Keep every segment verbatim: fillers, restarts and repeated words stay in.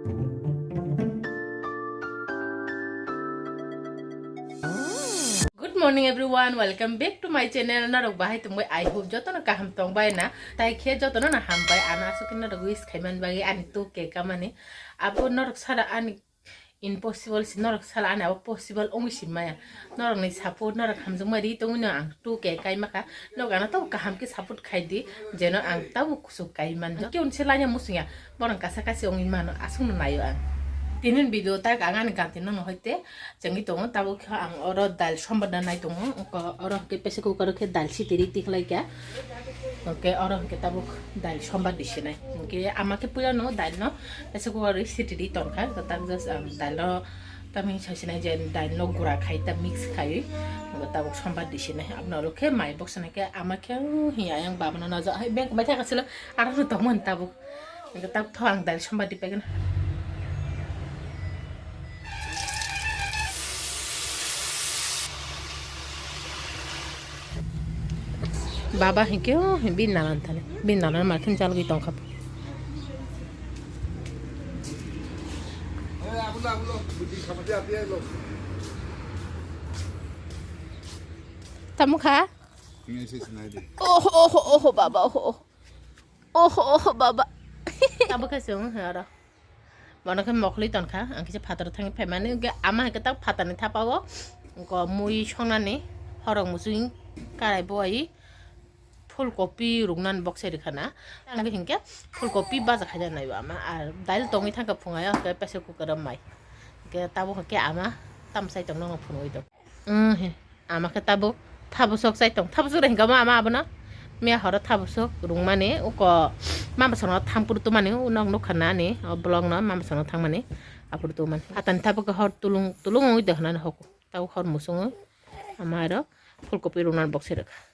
Good morning everyone, welcome back to my channel. Norok bahai tongbai, I hope jotono kaham tongbai na. Tai khe jotono no hambai, ano aswk khe norok wish khaiman bagwi ani two K kamani. Abo norok sara ani impossible si, norok sala ani abo possible wngwi si maya. Norokni support, norok hamjakma ri tongwino ang two K kaimakha. Norok ano tabuk kaham khe support khai di, jeno ang tabuk kuchuk kai manjak. Khe unse laina musungya, borok kasa kasi wngwi mano, aswkno naio ang. Tini video tak ang ani ganti no hoite chengwi tongo, tabuk khe ang oro dal sombar da nai tongo, oko oro khe pressure cooker o khe dal sitiri tikhlai kha. Oke, oro hwnkhe tabuk dal sombar di sinai. Hwnkhe ama khe puila no dal no pressure cooker o sitiri tongkha, tak just ang dal no tamni sasinai je dal no gura khai ta mix khai. Hwnkhe tabuk sombar di sinai. Aboni ulo khe mai boksa nai khe ama khe, hmm, hiya yang baba no najo hai beng mai thaka silo aro no tongmani tabuk. Hwnkhe tabuk tho ang dal sombar di paikheno. Baba hinkhe o bini nanan thani. Bini nanan ma khe chalgwi tongkha. Tamo kha? Oho, oho, oho, baba, oho, oho. Oho, oho, baba. Tabuk khe chwng oro. Bono khe mokhli tonkha, ang kisa phataro thangwi phaimani, hwnkhe ama hwnkhe tak phatarni thapao, wngkha mui songnani, horok muchung karai bowai, phulkopi ruknani boksai rwkha na. Ang hwnkhe phulkopi baja khaina naibo ama, ar dail tongwi thangkha phungaio, hwnkhe pressure cooker o mai. Hwnkhe tabuk hwnkhe ama tamsai tongno phunugwi tong. Umm, he, ama khe tabuk thabusok chai tong. Thabusok rai hwnkha ma ama abono. Miya horo thabusok rwngmani, uko mama songno thang phuru tumani, uno ang nukha nani, o vlog no mama songno thangmani, aphuru tumani. Phatani tabuk khe hor tulung, tulung wngwi de hwnani hoko. Tabuk hor muchungo ama aro phulkopi rwnani boksai rwkha.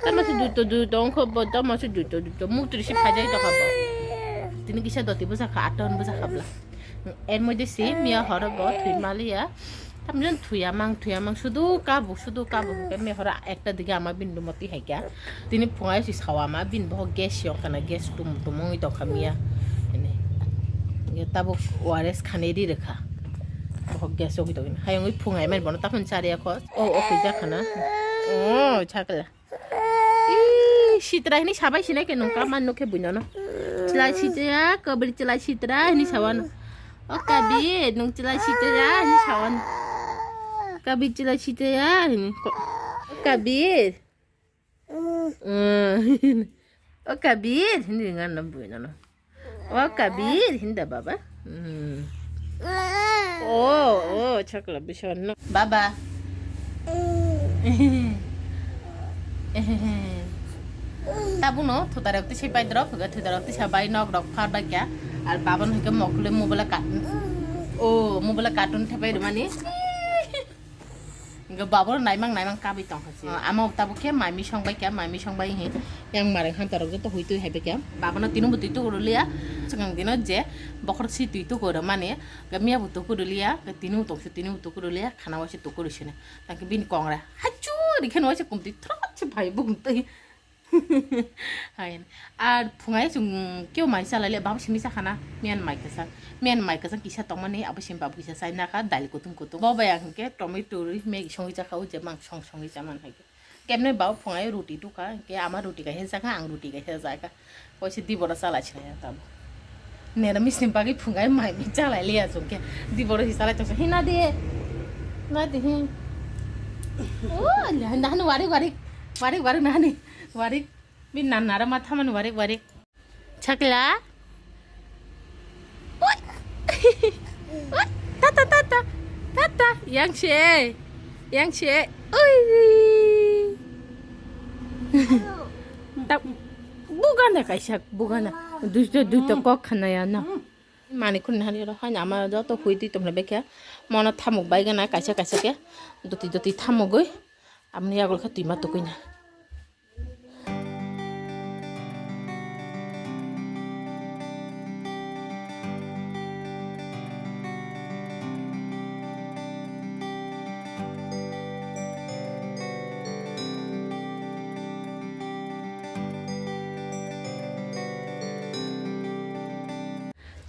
Tamo se duito, duito wngkha bo, tamo se duito, duito. Muktrwi se phaijak tongkha bo. Tini kisa doti bwsakha, aton bwsakha bwla. Er moddhe se miya horo bo thwi maliya. Tamjani thwiya mang, thwiya mang, sudu kabuk, sudu kabuk. Hwnkhe miya horo ekta dige ama bini room o twi hai kha. Tini phungai se sawa ama, bini bohok gas se wngkha na, gas tum tum wngwi tongkha miya. Hini. Hwnkhe tabuk O R S khanwi ri rwkha. Bohok gas wngwi tongkha. Hayungwi phungai mani bono taphun chariya kho. O, o khuijak khana. O, chakla. Ih, sitra hini sabai sinai khe nung kaman nuk khe buino no. Chilai sitra, kabir chilai sitra hini sawano. O kabir, nung chilai sitra hini sawano. Kabir chilai sitra hini. Ko-, o kabir. Mm. O kabir hini ringan no buino no. O kabir, hinda baba. Hmm. Oh, oh, chakla bison no. Baba. Tabuno thutarok tisa bai drop, thutarok tisa bai nok rok phar bai kya. Ar baba no hike mokle mobile cartoon. Oh, mobile cartoon thepai rumani. Hwnkhe babur naimang naimang kabui tongkha se. Amo tabuk khe mai misong bai khe, mai misong bai he yang mareng hamtarok joto hui twi hai bai khe. Babano tini bo twi tuku rwliya. Swkang dino je bokhorok si twi tuku rwmani, hwnkhe miya bo tuku rwliya, hwnkhe tini bo tongse tini bo tuku rwliya, khana waise tuku rwsini. Tangkhe bini kongra hachuri khe waise kumtwi throk se phai bumtwi. Hai. Ar phungai chwng kebo mai chalai le, babo simi chakhana, miyan mai kwchang. Miyan mai kwchang kisa tongmani, abo simi babo kisa chai nakha, dail kutung kutung. Bo bai ang hwnkhe tomato rwi Maggi songwi chakha, o je mang song songwi chaman hai khe. Kemne babo phungai roti tukha, hwnkhe ama roti kaisa chakha, ang roti kaisa chakha. Koise di boro chalai sinai tamo. Nera misni bagwi phungai mai mi chalai liya chwng khe. Di boro hi chalai tongsa. Hi nadi. Nadi hi. O, nahani warik warik. Warik warik nahani. Warik. Bi nan nara ma thamani warik warik. Chakla. Oi. Oi. Tata tata. Tata. Yang se. Yang se. Oi. Tak. Bugana kaisa bugana. Duita duita kok khanaya na. Mani khun hani ro hani ama joto hui twi tongna bekhe. Mono thamuk bai gana kaisa kaisa khe. Doti doti thamugwi. Amni yagul khe twima tukui na.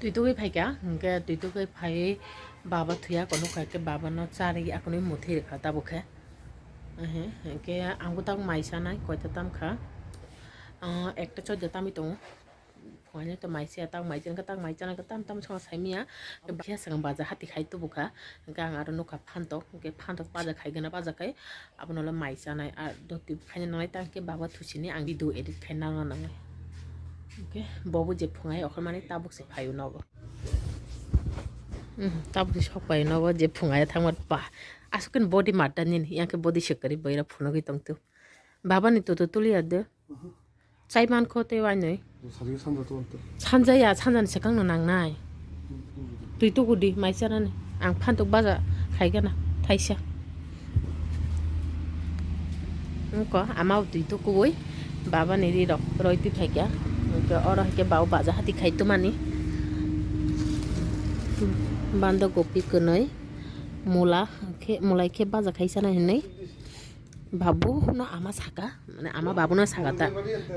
Twi tugwi phaikha, hwnkhe twi tugwi phaiwi baba thwiya kono khaikhe babano charwi akonwi muthwi rwkha tabukhe. Ehe, hwnkhe angbo tabuk mai chanai koita tamkha. Ah, ekta choida tamwi tongo. Phuaino to mai chaya, tabuk mai chaya, tabuk mai chana, tam tam songha saimanya. Phiya swkang baja hati khai tubukha. Hwnkhe ang aro nukha phantok, hwnkhe phantok baja khai gana baja khai. Abono le mai chanai, ar doti khaina nangnai, tang khe baba thusini ang video edit khaina nang nangnai. Hwnkhe bobo je phungai okhormani tabuk se phaio nogo. Hmm, tabuk se sok phaio nogo je phungai thangma pa. Aswk khe body mata nini, yang khe body se kwrwi boira phunugwi tongtu. Baba ni toto tuliya de. Chai man kho tei wainwi. Sanja ya, sanjani swkang no nangnai. Twi tuku di, mai chanani. Ang phantok baja khaigana, thaisa. Wngkha, ama o twi tukuwi, baba ni ri rok roi twi phaikha. Wngkha, oro hwnkhe baba baja hati khai tumani. Banda kopi kwnwi, mula khe, mulai khe baja khai chanai hinwi. Babu no ama saka, mane ama babu no saka ta.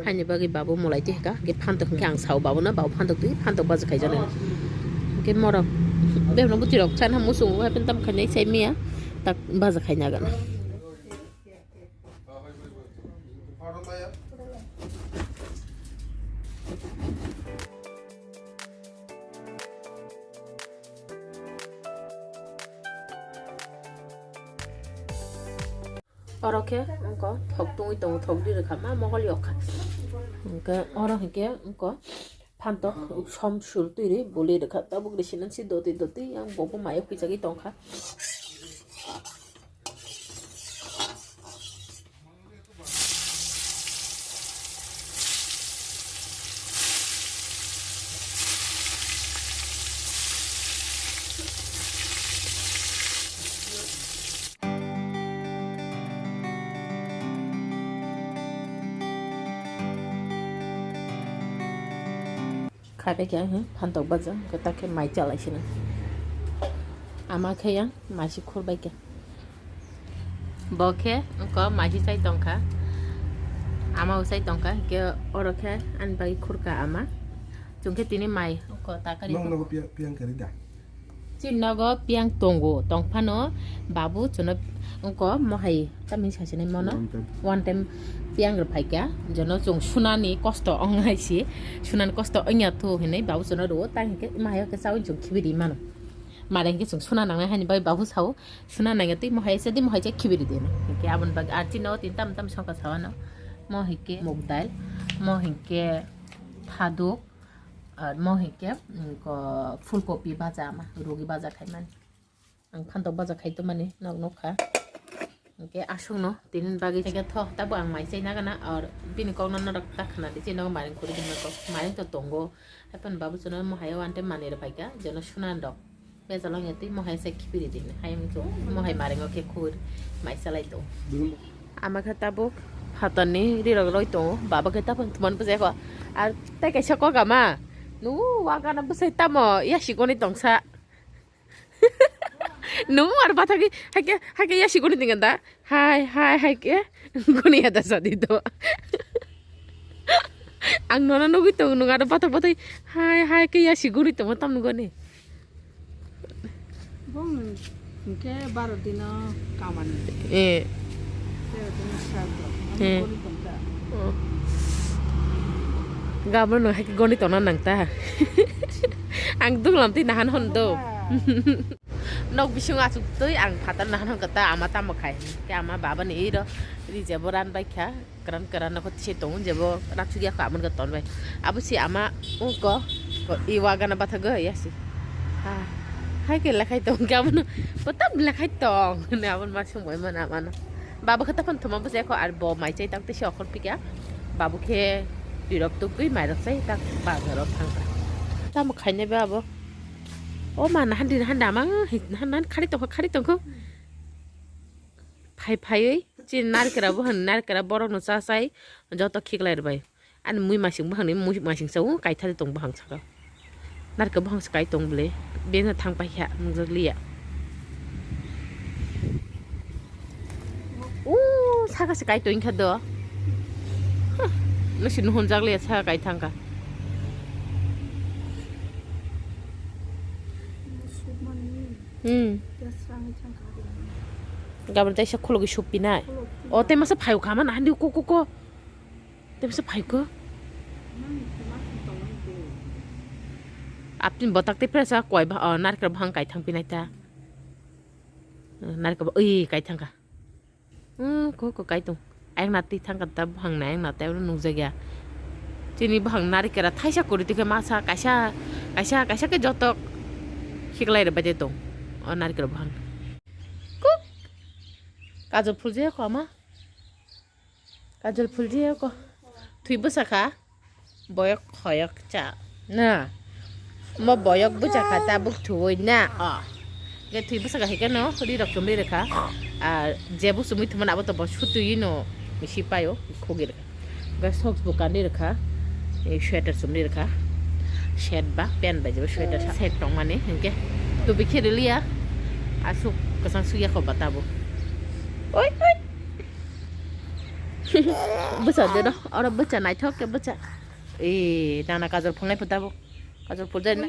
Haini bagwi babu mulai twi hika, hwnkhe phantok hwnkhe ang sao babu no, babu phantok twi, phantok baja khai jani. Hwnkhe morok, bebno bwtwi rok chana muchungo, hapheno tam khainai sai maya, tak baja khai nagana. Oro khe wngkha thok tungwi tongo, thok di rwkha ma mokol yokha. Hwnkhe oro hwnkhe wngkha phantok som sul twi ri boli rwkha, tabuk ri sinang si doti doti yang bobo mayo kwijagwi tongkha. Khabe khe, hmm, phantok bajang, khe ta khe mai chalai sina. Ama khe yang mai si khurbai khe. Bo khe wngkha mai si chai tongkha. Ama o chai tongkha, khe oro khe ani bagwi khurka ama. Chwng khe tini mai wngkha ta kari. Nong nogo pia-, piang kari da. Chini nogo piang tongo, tongphano babu chwngno wngkha mohai tamni sasinai mono. One time. One time piang rw phaikha, jono chwng sunani kosto wngnai si, sunani kosto wngya thu hinwi babu chwngno rwo, tang hinkhe mahaio khe chaui chwng khibidi mano. Mare hinkhe chwng suna nangnai haini bai babu sao, suna nangya twi mohai se di mohai se khibidi dino. Hinkhe aboni bagwi ar chini nogo tini tam tam songkha sawano. Mo hinkhe muk dal, mo hinkhe thaduk, ar mo hinkhe, mm, ko, phulkopi baja ama, rugi baja khaimani. Ang phantok baja khai tongmani nog nukha. Hinkhe aswkno tini bagwi tho, tabo ang mai chai nagana, or bini kokno norok ta khna di, chini nogo maring khuri di kok, maring to tongo. Haphano babu chwngno mohai o ante manwi rw phaikha, jono sunan rok. Bejalo wngya twi mohai se khibiri di, hai wngkhe mohai maring o khe khur mai chalai tongo. Ama khe tabuk phatarni rirok roi tongo, baba khe tabuk thuman bwsai kho. Ar tei kaisa kok ama, nungo wagana bwsai tamo yasigoni tongsa. Nung ar bathagwi haikhe, haikhe yasigoni tingkha da. Hai, hai, haikhe goni ya da sadi do. Ang nono nugwi tongo, nung aro bathak bathak hai, hai khe yasigoni tongo tamni goni. Bong hwnkhe baro dino kamani. Eh. Tero dino sraddho. He. Gabon no hai goni tona nang ta. Ang duglam twi nahan hon do. Nok bising asuk twi ang phatar nahan hon kata ama tamo khai. Ke ama baba ni iro rije bo ran bai kha. Kran kran no khoti se tong je bo rak sugya kha amon ka ton bai. Abo si ama ungko ko iwa gana batha go ya si. Ha. Hai ke lekhai tong ke amo no. Potam lekhai tong. Ne amon ma sung bai mana amano. Baba khe taphang thuma bwsai kho, ar bo mai chai tak tei se okhor phikya. Babu khe twirok tuktwi mairok chai tak bazaro thangkha. Tamo khainai ba abo? O ma, nahan di, nahan da, mang, nahan, nahan khari tongkho, khari tongkho. Phai phaiwi chini narikra bo hwn, narikra borokno cha chai joto khiklai rwbai. Ani mui masing buphangni mui masing sa o kaithari tong buphang saka. Narikra buphang se kai tong bwle. Beno thang paikha nukjakliya. O saka se kai tong kha do. Huh, nwsi nuhunjakliya saka kai thangkha. Hmm. Gabra taisa khulugwi supinai. O, tei masa phaio kha man, handi ko, ko, ko. Tei masa phaio ko. Apni botak tei presa koi ba, o, narikra bwhang kai thang pinai ta. Narikra, ui, kai thang kha. Hmm, ko, ko, kaitung. Ayang na twi thang kha ta, buphang na ayang na tei nukjak ya. Chini buphang narikera thaisa kwrwi twi khe masa kaisa, kaisa, kaisa khe jotok khiklai rwbai de tong. O narikera buphang. Kuk. Kajol phul je ko ama. Kajol phul je ko. Thwi bwsa kha. Boyok khoyok cha na. Mo boyok bwcha kha tabuk thuwi na. O. Ge thwi bwsa kha hikhe no ri rok chumri rwkha. A je bu chumui thumani abo to bo sutwi no misi paio khogi rwkha. Ge socks bo kandi rwkha. E sweater chumri rwkha. Shet ba pant bai je bo sweater sa sek tong mani hinkhe. Tubi khe rwliya. Asuk kwchang sukya kho ba tabuk. Oi oi. Bwsa de no. Oro bwsa naithok khe bwsa. Eh, nana kajol phunai pho tabuk. Kajol phunai na.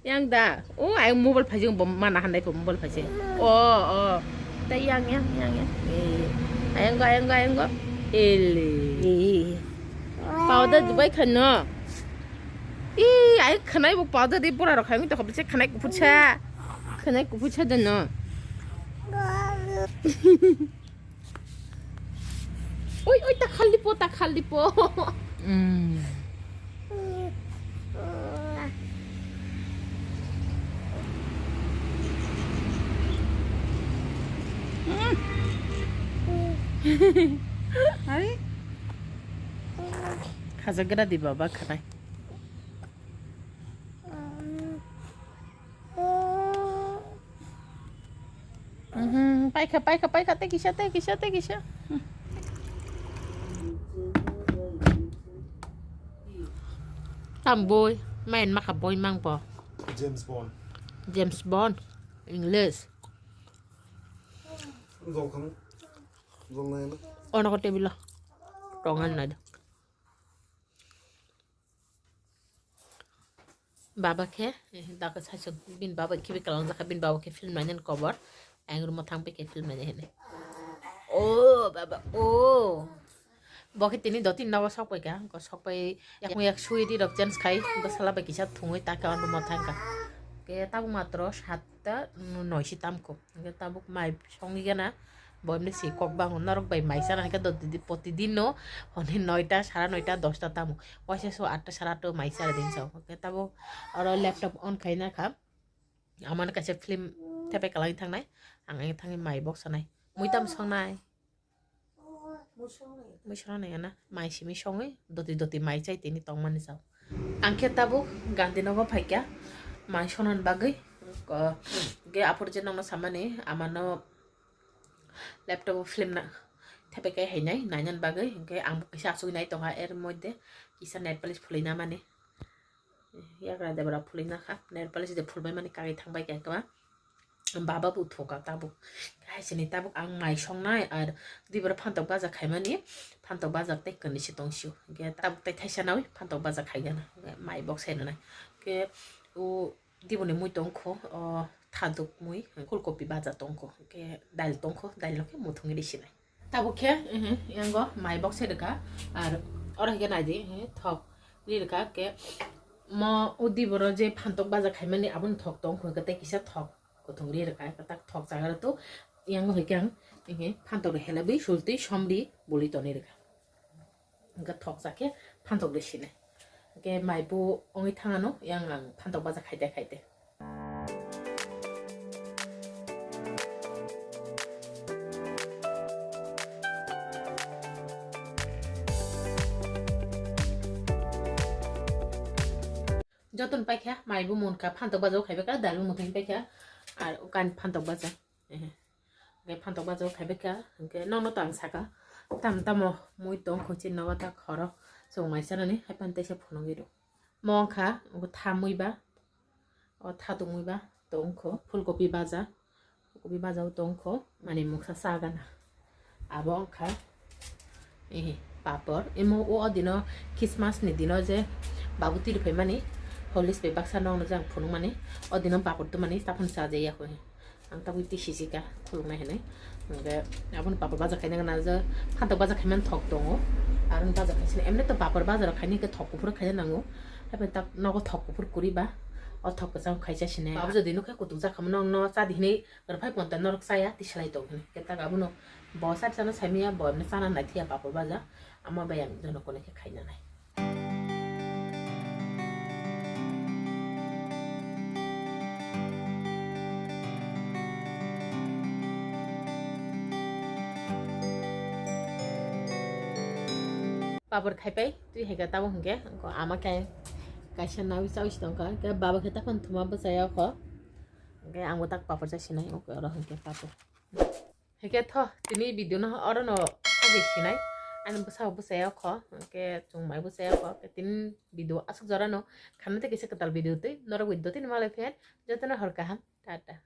Yang da. Oh, ai mobile phai jeng bom mana handai pho mobile phai se. Oh, oh. Ta yang, yang, yang, yang. Eh. Ayang go, ayang go, ayang go. Ele. Eh. Powder dubai khan no. Eh, ai khanai bo powder di pura rok khai mi to khobse khanai kuphutsa. Khanai kuphutsa de no. Oi, oi, ta khal dipo, ta khal dipo. Mm. Hai. Khajagra di baba khanai. Mhm, paikha, paikha, paikha, tei kisa, tei kisa, tei kisa. Hmm. Tam boi, main maka boi mang po. James Bond. James Bond, English. Zol khang, zol nai na. Ono ko table lo. Tongan nai da. Baba khe, eh, dakhe saisok bini baba khibi kalangjak kha, bini baba khe film nainani kobor. Ayang room o thang pai khe film nainai hinwi. O baba, o. Bo khe tini dotini nogo sok pai kha, sok pai yakung yak sui ri rok change khai, bwsala bai kisa thungwi ta khe o room o thang kha. Khe tabuk matro satta noi si tam kho. Hwnkhe tabuk mai songwi gana, bo hwnwi si kok bango, norok bai mai chana hwnkhe do-, di-, di-, protidin no hwnwi noita, sara noita, dosta tamo. Waisa so atta, sara atta mai chara din sao. Hwnkhe tabuk oro laptop on khai na kha. Amano kaisa film thepai kwlangwi thangnai. Ang ayang thangwi mai bok sanai. Mui tamo songnai? Mui sona nai ana, mai simi songwi doti doti mai chai tini tongmani chao. Ang khe tabuk Gandhinagar phaikha mai sonani bagwi, ko-, ge aphuru je nokno samani amano laptop o film na thepai kai hainai nainani bagwi, hwnkhe ang bo kisa achugwi nai tongkha, er moddhe kisa nail polish phulwi namani. Yagra debra phulwi nakha, nail polish de phulbai mani kagwi thangbai kha ekma. Baba bo thoka tabuk. Hai sini tabuk ang mai songnai ar dibra phantok baja khaimani, phantok baja tei kwrwi se tongsio. Hwnkhe tabuk tei thaisa nawi phantok baja khaigana. Mai bok sai rwnai. Hwnkhe o diboni mui tongkho, o thaduk mui, phulkopi baja tongkho. Hwnkhe dail tongkho, dail no khe muthungwi rw sinai. Tabuk khe, ehe, yango mai bok se rwkha, ar oro hwnkhe nai di, ehe, thok ri rwkha, khe mo udi boro je phantok baja khaimani aboni thok tong kho, tei kisa thok kuthung ri rwkha, tak thok jaga rw tu, yango hwnkhe ang, ehe, phantok rw helebwi sultwi somri boli tonwi rwkha. Hwnkhe thoksa khe phantok de sini. Hwnkhe mai bo wngwi thangano, yang ang phantok baja khaite khaite. Jotono paikha, mai bo munkha, phantok baja bo khaibakha, dal bo muthungwi paikha, ar ukan phantok baja. Ehe. Hwnkhe phantok baja o khaibai kha, hwnkhe nokno to ang saka, tamo tamo mui tong kho chini nogo ta khoro, chwng mai chanani, hai phano teisa phunugwi rw. Mo wngkha, wngkha tha mui ba, o tha tongmui ba tong kho, phulkopi baja, phulkopi baja o tong kho, mani mungsa cha gana. Abo wngkha, ehe, papor. Imo o, o dino Christmas ni dino je babu tiri phaimani, Holis bai baksa nokno jang phunukmani, o dino papor twmani taphano chajaya kho. Ang tabuk twi sijika khuluknai hinwi. Hwnkhe abono papor baja khaina gana je phantok baja khaimani thok tongo. Aro baja khaisini emni to papor baja rok khaina khe thok kuphur khaina nango. Habai tak nogo thok kuphur kwrwi ba o thok kwchang khaisa sini. Abo jodi nukhe kutuk jakha mano nokno chadi hinwi rwphai ponta norok chaya tisalai tong hinwi. Khe tak abono bo chari chana saimanya bo emni chana naithiya papor baja. Amo bai ang jono kone khe khaina nai. Papor khaipai twi hai khe tabuk hinkhe ama khe kaisa nawi chawi si tongkha, hinkhe baba khe takhon thuma bwchaya kho, hinkhe ang bo tak papor chai sinai oro hinkhe papor. Hinkhe tho tini video no oro no thagwi sinai. Ani bwsa bwsaya kho, hinkhe chwng mai bwsaya kho. Tini video aswk jora no khamna tei kisa kwtal video twi norok bai dotini malai phen jotono hor kaham. Tata.